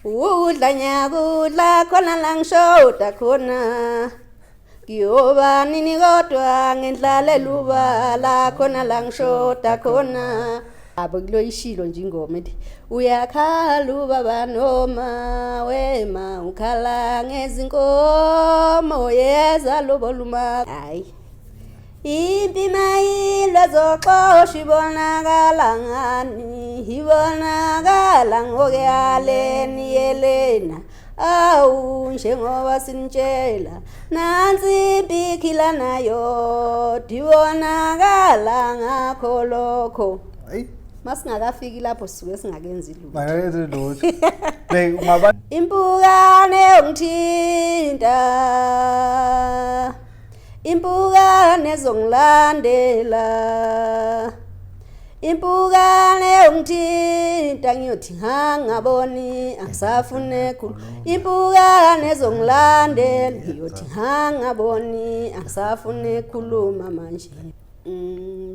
Ukudla ngiyakudla khona la ngishoda khona. Ngiyoba nini kodwa ngendlalela ubala khona la ngishoda khona. Abo kuloyishilo nje ingoma ethi uyakhala ubaba noma wema ukhala ngezinkomo yeza loboluma. Hayi. Impi mayilwe zoxosha ibonakala ngani ibonakala ngokuyaleni yelena awu njengoba sinitshela nansi impi nayo ibonakala ngakho lokho. Hayi. Masingakafiki lapho sisuke singakenzi lutho. Bangakenzi lutho. Bheka ungaba Impukane yongithinta, impukane ezongilandela, impukane yongithinta, ngiyothi ngangaboni angisafune khulu. Impukane ezongilandela, ngiyothi ngangaboni angisafune khuluma manje.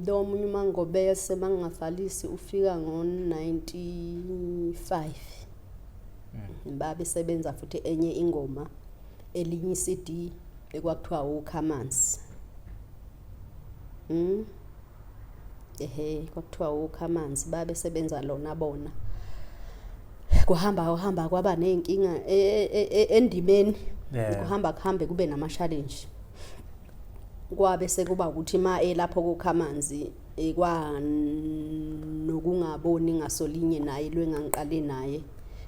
Lo omunye uMangobese, mangingafalisi, ufika ngo-95. Babesebenza futhi enye ingoma, elinye i-CD ekwakuthiwa uKhamanzi. Ehe, kwakuthiwa uKhamanzi, babesebenza lona bona. Kuhamba kuhamba kwaba nezinkinga endimeni. Kuhamba kuhambe kube nama challenge. Kwabe sekuba ukuthi ma elapho kuKhamanzi kwa nokungaboni ngasolinye naye lo engangiqale naye,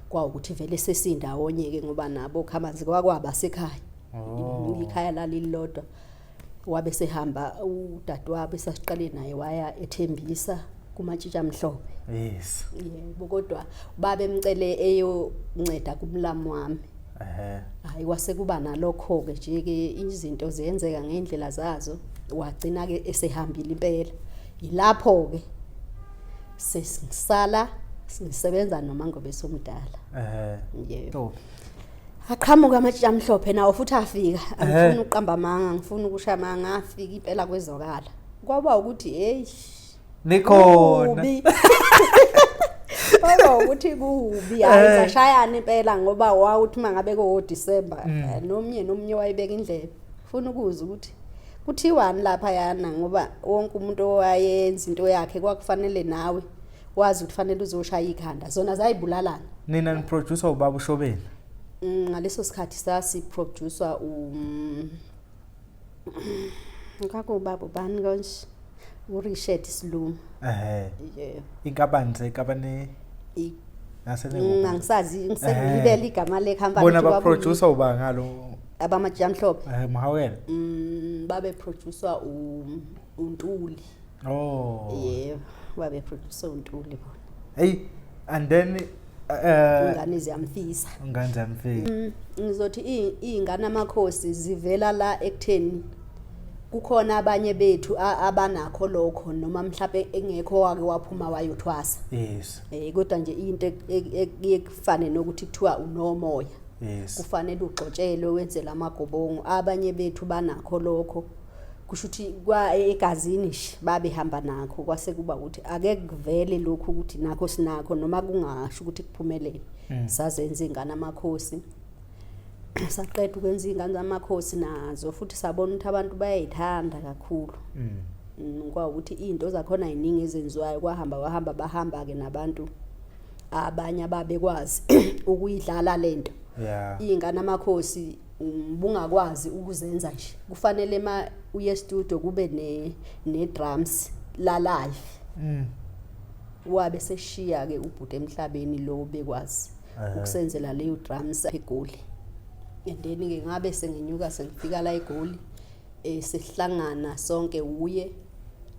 kwawukuthi vele sesindawonye ke ngoba nabo Khamanzi kwakwaba sekhaya. Ikhaya lalilodwa. Wabe sehamba udadewabo esasiqale naye, waya eThembisa kuMatshitsha Mhlophe. Yebo, kodwa babemcele eyonceda kumlamu wami. Hayi, kwase kuba nalokho ke nje ke, izinto ziyenzeka ngendlela zazo, wagcina ke esehambile impela. Yilapho ke sesisala sisebenza noma ngobe somdala. Yebo. Aqhamuka amatshe amhlophe nawo futhi afika. Angifuni ukuqamba amanga, ngifuna ukusha amanga, afika impela kwezokala. Kwaba ukuthi hey, Nikhona. Kubi. Kwaba ukuthi kubi, hayi, sashayana impela ngoba wawuthi mangabe ko December nomnye nomnye wayibeka indlebe. Ufuna ukuzwa ukuthi kuthiwani lapha yana, ngoba wonke umuntu owayenza into yakhe kwakufanele nawe wazi ukuthi fanele uzoshaya ikhanda, zona zayibulalana. Nina niproducer ubaba uShobeni? Ngaleso sikhathi sasiproducer ngakubaba ubani konje, uRichard Siluma. Yebo. Inkampani seyikabane nasene Angisazi, ngiselibele igama le company. Bona baproducer uba ngalo? Abamatshe amhlophe. Mahawela. Babe producer uNtuli. Yebo, babe producer uNtuli bona. Hey, and then Ingane ziyamfisa. Ingane ziyamfisa. Ngizothi iy'ngane amakhosi zivela la ekutheni kukhona abanye bethu abanakho lokho, noma mhlawumbe engekho wake waphuma wayothwasa. Kodwa nje into ekufane nokuthi kuthiwa unomoya. Kufanele ugxotshelwe wenze lamagobongo. Abanye bethu banakho lokho. Kusho ukuthi kwa egazini nje babehamba nakho, kwase kuba ukuthi ake kuvele lokhu ukuthi nakho sinakho, noma kungasho ukuthi kuphumelele. Sazenza ingane amakhosi. Saqeda ukwenza ingane zamakhosi nazo futhi sabona ukuthi abantu bayayithanda kakhulu. Kwawukuthi izinto zakhona ziningi ezenziwayo, kwahamba kwahamba bahamba ke nabantu abanye ababekwazi ukuyidlala lento. Izingane amakhosi bungakwazi ukuzenza nje, kufanele ma uye studio kube ne drums la live. Wabe seshiya ke ubhuti emhlabeni lo bekwazi ukusenzela leyo drums eGoli. And then ke ngabe senginyuka sengifika la eGoli, sesihlangana sonke, uye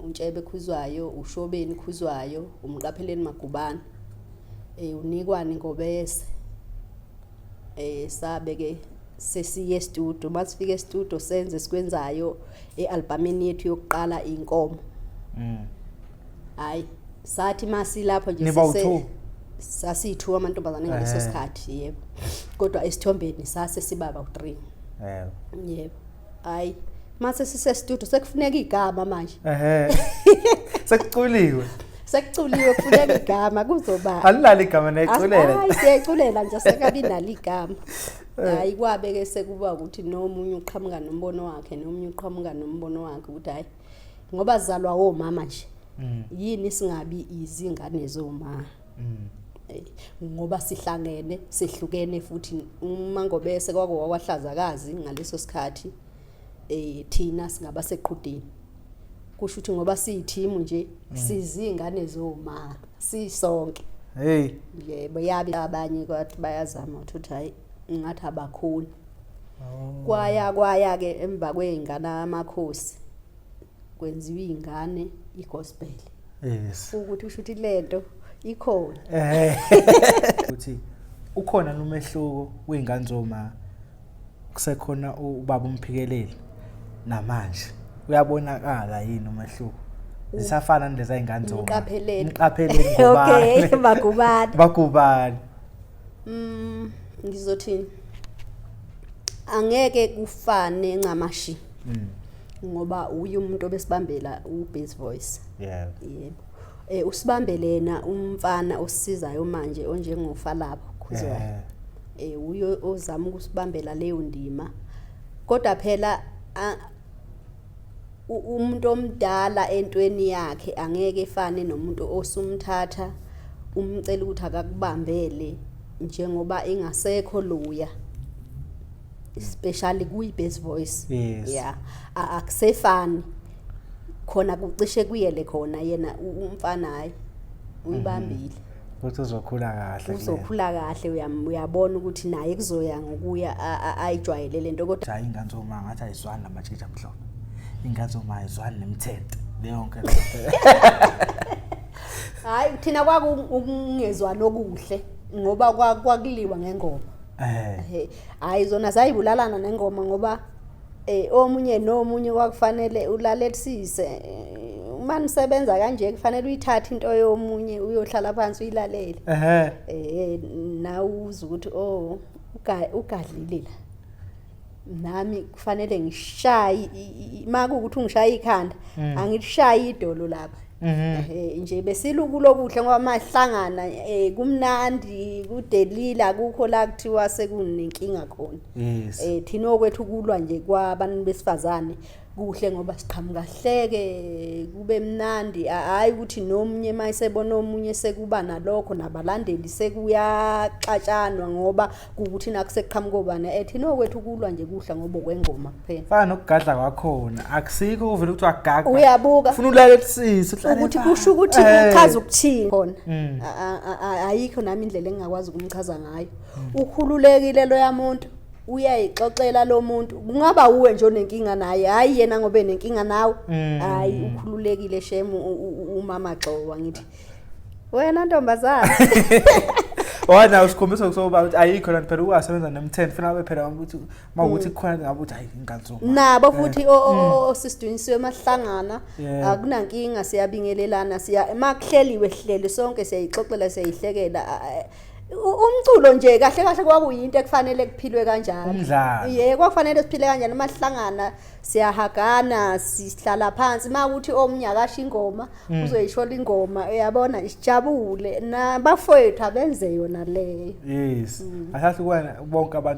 uNtshebe Khuzwayo, uShobeni Khuzwayo, uMqapheleni Magubane, uNikwani Ngobese, sabe ke sesiye studio. Masifika e-studio senze sikwenzayo ealbumini yethu yokuqala, Inkomo. Hayi, sathi masilapho nje Niba u-two? Sasiyi-two amantombazane ngaleso sikhathi, yebo, kodwa esithombeni sase sibaba u-three. Yebo, hayi, mase sise studio sekufuneka igama manje. Sekuculiwe. Sekuculiwe, kufuneka igama, kuzoba Alinalo igama, nayiculela. Hayi, siyayiculela nje, sekabi nalo igama. Hayi, kwabe ke sekuba ukuthi nomunye uqhamuka nombono wakhe, nomunye uqhamuka nombono wakhe, ukuthi hayi, ngoba zalwa omama nje, yini singabi izingane zoma? Ngoba sihlangene, sehlukene futhi. Uma ngobese kwako wakwahlazakazi ngaleso sikhathi, thina singaba seqhudeni, kusho ukuthi ngoba siyithimu nje, sizingane zoma sisonke. Hey. Yebo, yabe abanye kwathi bayazama ukuthi hayi, ngathi abakhoni. Kwaya kwaya ke emva kwey'ngane amakhosi, kwenziwa iy'ngane igospel. Ukuthi kusho ukuthi lento ikhona. Ukuthi ukhona nomehluko kwey'ngane zoma, kusekhona ubaba uMphikeleli namanje, uyabonakala yini umehluko? Zisafana naleza y'ngane zoma? Umqapheleli. Umqapheleli ngubani? Okay, Magubane. Bagubane. Ngizothini, angeke kufane ncamashi, ngoba uye umuntu obesibambela u-bass voice. Yebo, usibambele yena umfana osisizayo manje onjengofalapho Khuzwayo. Uyo ozama ukusibambela leyo ndima, kodwa phela umuntu omdala entweni yakhe angeke efane nomuntu osumthatha umcela ukuthi akakubambele, njengoba engasekho loya, especially kuyi-bass voice. Yeah, akusefani khona, kucishe kuyele khona yena umfana, hayi, uyibambile. Ukuthi uzokhula kahle kulena. Uzokhula kahle, uyabona ukuthi naye kuzoya ngokuya ayijwayele lento, kodwa Hayi, ingane zoma ngathi ayizwani namatshitshi amhlophe, ingane zoma ayizwani nemthetho leyonke lento. Hayi, thina kwakungezwani okuhle ngoba kwakuliwa ngengoma. Hayi, zona zayibulalana nengoma, ngoba omunye nomunye kwakufanele ulalelisise. Uma nisebenza kanje, kufanele uyithathe into yomunye, uyohlala phansi uyilalele. Nawe uzwe ukuthi oh, ugadlile la, nami kufanele ngishaye makuwukuthi ungishaya ikhanda, angilishayi idolo lapha. Nje besilukulo kuhle, ngoba mahlangana kumnandi, kudelila, akukho la kuthiwa sekunenkinga khona. Thina okwethu kulwa nje kwabantu besifazane kuhle, ngoba siqhamuka hleke, kube mnandi. Hhayi ukuthi nomunye mayesebona omunye sekuba nalokho, nabalandeli sekuyaxatshanwa, ngoba kuwukuthi nakhu sekuqhamuka obani. Thina okwethu kulwa nje kuhle ngoba okwengoma kuphela. Fana nokugadla kwakhona, akusikho uvele ukuthi wagaga. Uyabuka. Ufuna ulalelisise, uhlale ukuthi phansi. Kusho ukuthi kuchaza ukuthini khona. Ayikho nami indlela engingakwazi ukumchaza ngayo. Ukhululekile loya muntu, uyayixoxela lo muntu, kungaba uwe nje onenkinga naye, hayi yena ngoba enenkinga nawe. Hayi, ukhululekile shem umama Xowa, ngithi wena ntombazana. Wona usikhombisa kusoba ukuthi ayikho lento phela, ungasebenza nemthetho funa abe phela ukuthi mawukuthi kukhona ngabe ukuthi hayi, ingane zoma. Nabo futhi osisidunisiwe mahlangana, akunankinga, siyabingelelana, siya makuhleliwe, sihleli sonke, siyayixoxela, siyayihlekela. Umculo nje kahle kahle kwakuyinto ekufanele kuphilwe kanjalo. Umdlalo. Yebo, kwakufanele siphile kanjalo. Mahlangana siyahagana, sihlala phansi, makuthi omunye akasho ingoma, uzoyishola ingoma, uyabona, sijabule nabafowethu abenze yona leyo. Yes, asahlukana bonke abantu.